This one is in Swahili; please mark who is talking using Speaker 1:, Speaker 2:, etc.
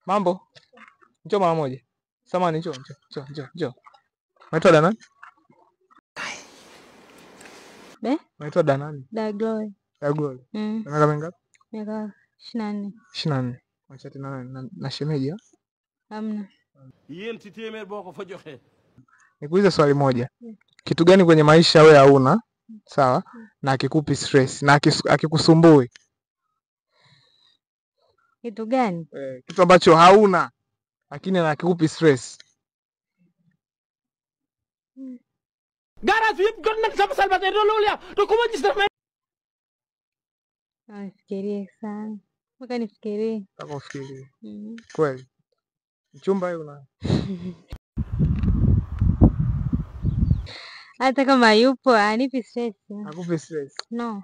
Speaker 1: Mambo? Njoo mara moja. Samahani, njoo, njoo, njoo, njoo, njoo. Unaitwa Danani?
Speaker 2: Be?
Speaker 1: Unaitwa Danani?
Speaker 2: Da Glory.
Speaker 1: Da Glory.
Speaker 2: Mm.
Speaker 1: Una miaka mingapi?
Speaker 2: Miaka 24.
Speaker 1: 24. Unachati na nani? Na shemeji?
Speaker 2: Hamna.
Speaker 3: Yéen ci téeméer boo ko fa joxee.
Speaker 1: Nikuulize swali moja. Kitu gani kwenye maisha wewe hauna, sawa, na akikupi stress na akikusumbui?
Speaker 2: Kitu gani?
Speaker 1: Kitu ambacho hauna lakini na akikupi stress.
Speaker 3: Garage yëpp jot nañ sama salvateur loolu ya te ku ma gis daf may.
Speaker 2: Nifikirie sana. Mpaka nifikirie.
Speaker 1: Mpaka ufikirie. Kweli. Mchumba yeye una?
Speaker 2: Hata kama yupo anipi stress.
Speaker 1: Hakupi stress?
Speaker 2: No.